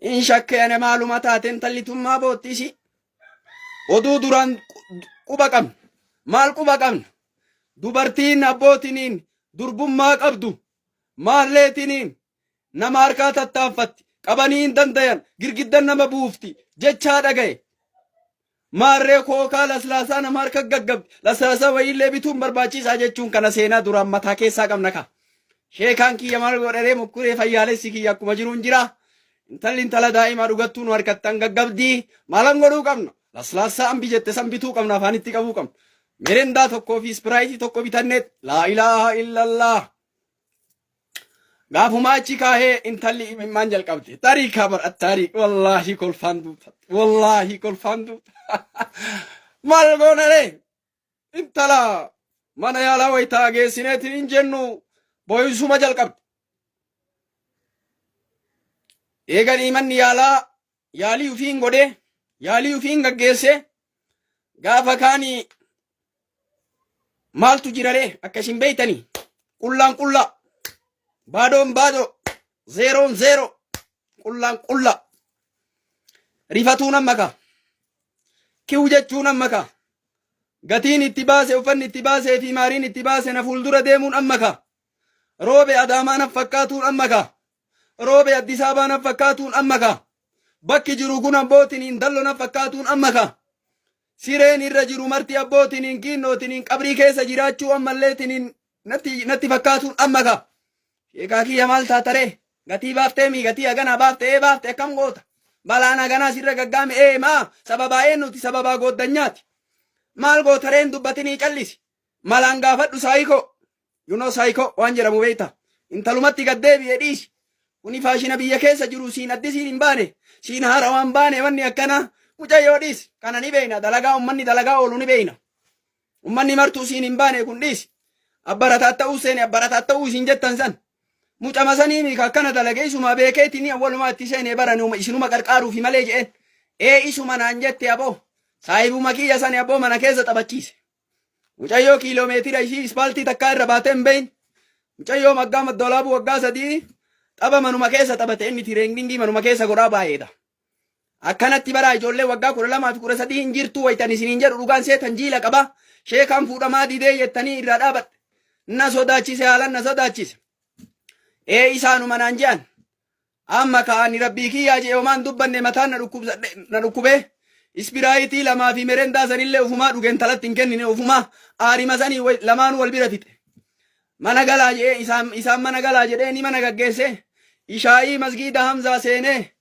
Hin shakke ani maaluma taate intalli tun maa bootti isii. Oduu duraan quba qabna. Maal quba qabna? Dubartiin abbootiniin durbummaa qabdu maalleetiniin nama harkaa tattaaffatti qabanii hin dandayan girgiddan nama buufti jechaa dhagaye. Maarree kookaa laslaasaa nama harka gaggabdi laslaasaa wayiillee bituun barbaachisaa jechuun kana seenaa duraan mataa keessaa qabna ka. Sheekaan kiyya maal godharee mukkuree fayyaalessi kiyya akkuma jiruun jira. Intalli intala daa'imaa dhugattuu nu harkattan gaggabdii maalan godhuu qabna. Laslaassaa ambi jette san bituu qabna afaanitti qabuu qabna. Mirindaa tokkoo fi ispiraayitii tokko bitanneet laa ilaaha illallah. Gaafuma achi kaahee intalli imimmaan jalqabde. Tarii kabar attaarii wallaahi kolfaan duuta. Wallaahi kolfaan duuta. Maal goonaree? Intala mana yaalaa wayitaa geessineetiin hin jennu boo'insuma jalqabde. Eeganii manni yaalaa yaalii ufiin godhee yaalii ufiin gaggeessee gaafa kaanii maaltu jiraree akka isin beeytanii qullaan qullaa baadoon baadoo zeeroon zeeroo qullaan qullaa rifatuun amma kaa kiw jechuun amma kaa gatiin itti baase uffanni itti baasee fi maariin itti baase na fuuldura deemuun amma kaa roobe adaamaa na fakkaatuun amma kaa roobe Addis Ababaa na fakkaatuun amma kaa bakki jiru kun abbootiin dallo na fakkaatuun amma kaa sireen irra jiru marti abbootiin kiinnootiin qabrii keessa jiraachuu ammalleetiin natti fakkaatuun amma kaa sheekaa kiyya maal taataree gatii baaftee mii gatii haganaa baafte ee baafte akkam goota balaan haganaa sirra gaggaame ee maa sababaa eenyuti sababaa gooddanyaati maal gootareen dubbatinii callisi malaan gaafadhu saayikoo you know saayikoo waan jedhamu beekta intalumatti gad deebi'ee dhiisi kuni faashina biyya keessa jiru siin addisiin hin baane siin haara waan baane wanni akkana mucayyoo dhiisi kana ni beekna dalagaa ummanni dalagaa oolu ni beekna ummanni martuu siin hin baane kun dhiisi abbarataa ta'uu seene abbarataa ta'uu isin jettan san mucama sanii mika akkana dalage isuma beekeetiin awwalumaa itti seene barani isinuma qarqaaruufi malee je'een ee isuma naan jette aboo saahibuma kiyya sani aboo mana keessa taphachiise mucayyoo kiiloomeetira ishii ispaaltii takkaa irra baatee hin beeyin mucayyoo maggaa maddoolaabuu waggaa 3 tapha manuma keessa taphate inni tireeningii manuma keessa godhaa baay'eedha. Akkanatti baraa ijoollee waggaa 12 fi 13 hin jirtu waytan isiniin jedhu dhugaan seetan jiila qaba. Sheekaan fuudhamaa didee jettanii irraa dhaabadhe. Na sodaachise haalan na sodaachise. Ee isaanuma naan je'an. Amma ka'ani rabbii kiyyaa je'e homaan dubbanne mataan na dhukkubsadhe na dhukkubee. Ispiraayitii lamaa fi merendaa sanillee ufumaa dhuge intalatti hin kennine ufumaa aarima sanii lamaanuu wal bira fixe. Mana galaa jedhee isaan mana galaa jedhee ni mana gaggeesse. Ishaa'ii masgiida Hamzaa seenee.